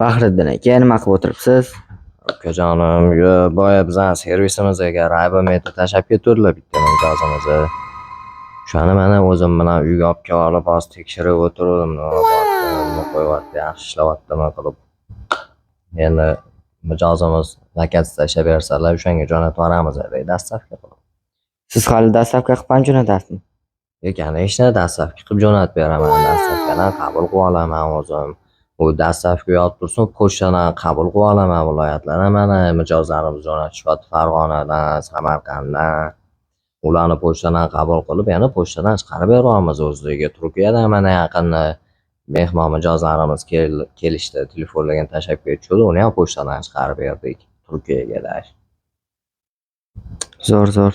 Bahriddin aka, nima qilib o'tiribsiz? Ukajonim, yo, boya bizani servisimizga Rayban Meta tashlab ketuvdilar bitta mijozimizni. O'shani mana o'zim bilan uyga olib kelib olib, hozir tekshirib o'tiruvdim, nima bo'lyapti, nima qo'yyapti, yaxshi ishlayaptimi qilib. Endi mijozimiz zakaz tashlab bersalar, o'shanga jo'natib yuboramiz доставка qilib. Siz hali доставка qilib ham jo'natasizmi? Конечно, доставка qilib jo'natib beraman. Доставка dan qabul qilib olaman o'zim. U доставка yotib tursin, pochtadan qabul qilib olaman viloyatlardan, mana mijozlarimiz jo'natishyapti Farg'onadan, Samarqanddan. Ularni pochtadan qabul qilib, yana pochtadan chiqarib beryapmiz o'ziga. Turkiyadan mana yaqinda mehmon mijozlarimiz kelishdi, telefonlarga tashlab ketishdi, uni ham pochtadan chiqarib berdik Turkiyaga даже. Zo'r, zo'r.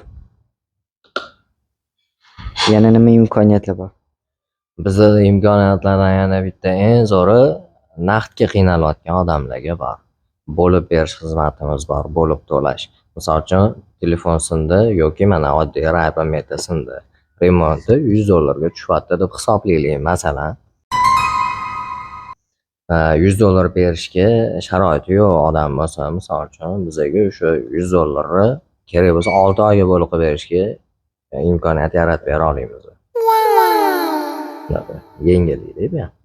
Yana nima imkoniyatlar bor? Bizda imkoniyatlardan yana bitta eng zo'ri naqdga qiynalayotgan odamlarga bor. Bo'lib berish xizmatimiz bor, bo'lib to'lash. Misol uchun, telefon sindi yoki mana oddiy Rayban Meta sindi. Remonti 100 dollarga tushyapti deb hisoblaylik, masalan. 100 dollar berishga sharoiti yo'q odam bo'lsa, misol uchun, bizaga o'sha 100 dollarni kerak bo'lsa 6 oyga bo'lib qilib berishga imkoniyat yaratib bera olamiz. Shunaqa yengillikda bu ham.